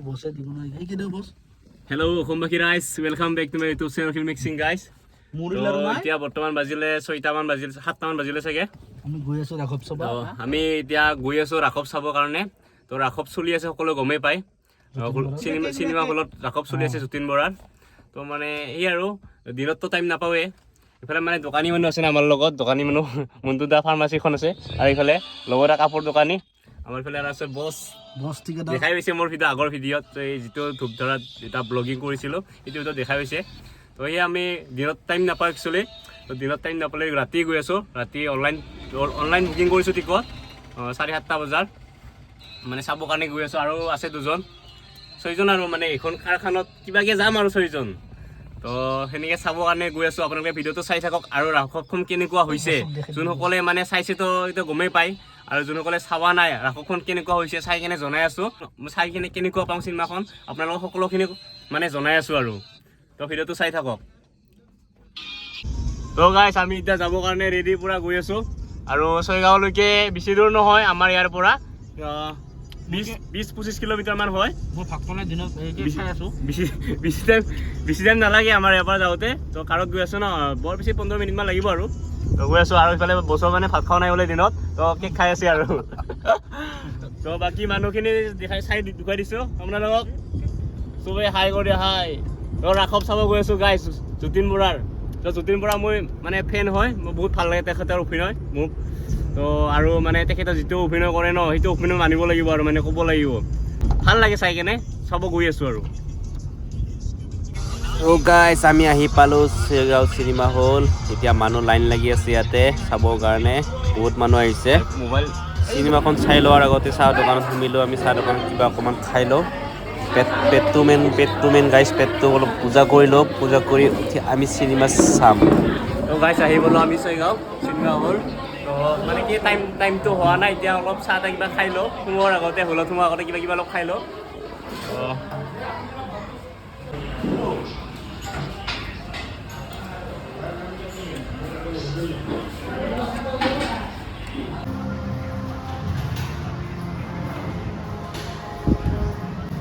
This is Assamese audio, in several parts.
বসে দিব না এই কেডা বস। হেল্ল' অসমবাসী ৰাইজ, welcome back to my YouTube channel film mixing guys. মুৰিলাৰ নাই। এতিয়া বৰ্তমান বাজিলে 6টামান বাজিলে, 7টামান বাজিলে চাগে। আমি গৈ আছো ৰাঘৱ সভা। তো আমি এতিয়া গৈ আছো ৰাঘৱ চাবৰ কাৰণে। তো ৰাঘৱ চলি আছে, সকলোৱে গমেই পায়। চিনেমা হলত ৰাঘৱ চলি আছে যতীন বৰাৰ। তো মানে এই আৰু দিনততো টাইম নাপাওঁৱেই। ইফালে মানে দোকানী মানুহ আছে না আমাৰ লগত, দোকানী মানুহ মণ্টু দা ফাৰ্মাচীখন আছে, আৰু ইফালে লগতে কাপোৰ দোকানী। আমাৰ ইফালে আৰু আছে বছ। বস ঠিকাদাৰ। দেখাই পাইছে মোৰ ভিডিঅ', আগৰ ভিডিঅ'ত এই যিটো ধূপধৰাত এটা ব্লগিং কৰিছিলোঁ, সেইটো ভিডিঅ'ত দেখাই পাইছে। তো সেই আমি দিনত টাইম নাপাওঁ একচুৱেলি। তো দিনত টাইম নাপালে ৰাতি গৈ আছোঁ। ৰাতি অনলাইন অনলাইন বুকিং কৰিছোঁ টিকট 7:30 বজাৰ, মানে চাবৰ কাৰণে গৈ আছোঁ। আৰু আছে দুজন, ছয়জন আৰু মানে এইখন কাৰখানত কিবাকৈ যাম আৰু ছয়জন। তো সেনেকৈ চাবৰ কাৰণে গৈ আছোঁ। আপোনালোকে ভিডিঅ'টো চাই থাকক আৰু ৰাসখন কেনেকুৱা হৈছে, যোনসকলে মানে চাইছে তো এইটো গমেই পায়, আৰু যোনসকলে চাৱা নাই ৰাসখন কেনেকুৱা হৈছে চাই কেনে জনাই আছোঁ। মই চাই কেনে কেনেকুৱা পাওঁ চিনেমাখন আপোনালোকক সকলোখিনি মানে জনাই আছোঁ আৰু। তো ভিডিঅ'টো চাই থাকক। তো গাইছ, আমি এতিয়া যাবৰ কাৰণে ৰেডি পূৰা গৈ আছোঁ আৰু ছয়গাঁৱলৈকে বেছি দূৰ নহয় আমাৰ ইয়াৰ পৰা, 20-25 কিলোমিটাৰমান হয়। মই ভাগখনে দিনত এই চাই আছো। বেছি বেছি টাইম নালাগে আমাৰ ইয়াৰ পৰা যাওঁতে। তো কাৰত গৈ আছোঁ ন, বৰ বেছি 15 মিনিটমান লাগিব আৰু। তো গৈ আছোঁ আৰু ইফালে বছৰ মানে ভাত খোৱা নাই বোলে দিনত, তো কেক খাই আছে আৰু। তো বাকী মানুহখিনি দেখাই চাই দেখুৱাই দিছোঁ আপোনালোকক। চবেই হাই কৰি হাই। তো ৰাঘৱ চাব গৈ আছোঁ গাইছ, যতীন বৰাৰ। তো যতীন বৰা মই মানে ফেন হয়, মোৰ বহুত ভাল লাগে তেখেতৰ অভিনয় মোক। তো আৰু মানে তেখেতৰ যিটো অভিনয় কৰে ন, সেইটো অভিনয় মানিব লাগিব আৰু মানে ক'ব লাগিব, ভাল লাগে চাই কেনে। চাব গৈ আছোঁ আৰু। অ' গাইছ, আমি আহি পালোঁ ছয়গাঁও চিনেমা হল। এতিয়া মানুহ লাইন লাগি আছে ইয়াতে চাবৰ কাৰণে, বহুত মানুহ আহিছে। মোবাইল। চিনেমাখন চাই লোৱাৰ আগতে চাহ দোকানত সোমিলোঁ আমি। চাহ দোকানত কিবা অকণমান খাই লওঁ। পেটটো মেইন গাইছ, পেটটো অলপ পূজা কৰি লওঁ। পূজা কৰি উঠি আমি চিনেমা চাম। তো গাইছ, আহি গ'লোঁ আমি ছয়গাঁও চিনেমা হল। তো মানে কি টাইমটো হোৱা নাই এতিয়া, অলপ চাহ তাহ কিবা খাই লওঁ সোমোৱাৰ আগতে, হলত সোমোৱাৰ আগতে কিবা কিবা অলপ খাই লওঁ।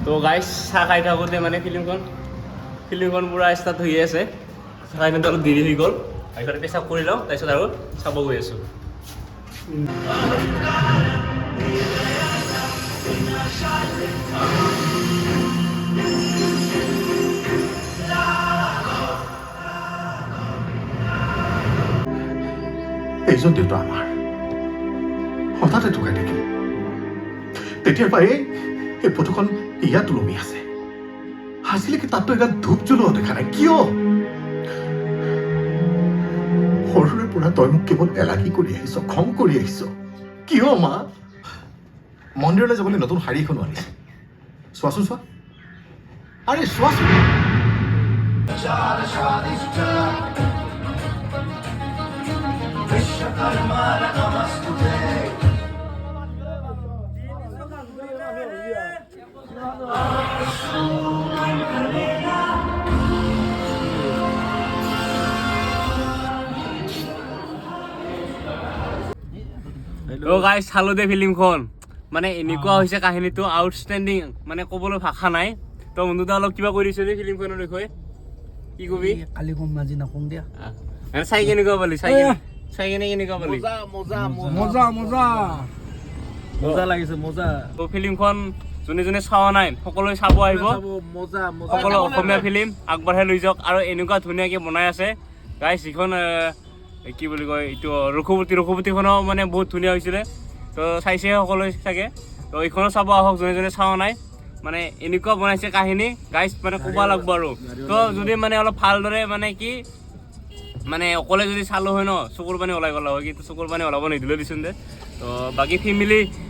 তো গাইছ, চাহ খাই থাকোঁতে মানে ফিল্মখন পূৰা ষ্টাৰ্ট হৈয়ে আছে। চাহ খাই থাকোঁতে অলপ দেৰি হৈ গ'ল। এইফালে পেচাব কৰি লওঁ, তাৰপিছত আৰু চাব গৈ আছোঁ। এইজন দেউতা আমাৰ হঠাতে ঢুকাই থাকিল। তেতিয়াৰ পৰা এই ফটোখন ইয়াত ওলমি আছে। আজিলৈকে তাততো এগাল ধূপ জ্বলোৱা দেখা নাই কিয়? সৰুৰে পৰা তই মোক কেৱল এলাগী কৰি আহিছ, খং কৰি আহিছ কিয় মা? মন্দিৰলৈ যাবলৈ নতুন শাৰী এখনো আনিছে, চোৱাচোন চোৱা, আৰে চোৱাচোন। অ' গাইছ, চালো দে ফিল্মখন, মানে এনেকুৱা হৈছে কাহিনীটো আউটষ্টেণ্ডিং, মানে ক'বলৈ ভাষা নাই। তো বন্ধুদা অলপ কিবা কৰি দিছে দেই ফিল্মখনৰ বিষয়ে, কি কবি? কালি কম, আজি নকম দিয়া। মানে চাই কেনেকুৱা পালি? চাই কেনে কেনেকুৱা পালি? মজা মজা মজা লাগিছে, মজা। তো ফিল্মখন যোনে যোনে চোৱা নাই সকলোৱে চাব আহিব। মজা। সকলো অসমীয়া ফিল্ম আগবঢ়াই লৈ যাওক। আৰু এনেকুৱা ধুনীয়াকৈ বনাই আছে গাইছ, যিখন কি বুলি কয় এইটো ৰঘুপতি, ৰঘুপতিখনো মানে বহুত ধুনীয়া হৈছিলে, তো চাইছে সকলোৱে চাগে। তো এইখনো চাব আহক যোনে যোনে চোৱা নাই। মানে এনেকুৱা বনাইছে কাহিনী গাইছ, মানে ক'ব লাগব আৰু। তো যদি মানে অলপ ভালদৰে মানে কি মানে অকলে যদি চালো হয় ন, চকুৰ পানী ওলাই গ'ল হয়, কিন্তু চকুৰ পানী ওলাব নিদিলে দিছোন দে। তো বাকী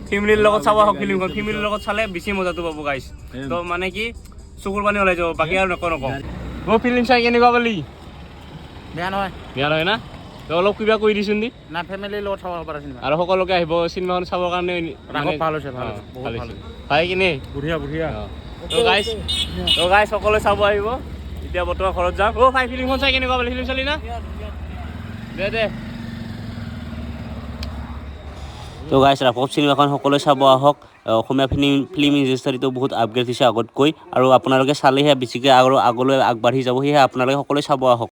ফেমিলিৰ লগত চাব আহক ফিল্মখন, ফেমিলিৰ লগত চালে বেছি মজাটো পাব গাইছ। তো মানে কি চকুৰ পানী ওলাই যাব, বাকী আৰু নকওঁ নকওঁ। অ' ফিল্ম চাই কেনেকুৱা পালি? বেয়া নহয়। বেয়া নহয় না? তো অলপ কিবা কৰি দিছোন দি। না, ফেমিলিৰ লগত চাব পৰা চিনেমা। আৰু সকলোকে আহিব চিনেমাখন চাবৰ কাৰণে। ৰাঘৱ ভাল হৈছে, ভাল হৈছে, বহুত ভাল ভাল হৈছে। ভাই কিনে বঢ়িয়া বঢ়িয়া। তো গাইছ, সকলোৱে চাব আহিব। এতিয়া বৰ্তমান ঘৰত যাম। অ' ভাই, ফিল্মখন চাই কেনেকুৱা পালি? ফিল্ম চালি না? দে দে। তো গাইছ, ৰাঘৱ চিনেমাখন সকলোৱে চাব আহক। অসমীয়া ফিল্ম ফিল্ম ইণ্ডাষ্ট্ৰীটো বহুত আপগ্ৰেড হৈছে আগতকৈ আৰু আপোনালোকে চালেহে বেছিকৈ আৰু আগলৈ আগবাঢ়ি যাব। সেয়েহে আপোনালোকে সকলোৱে চাব আহক।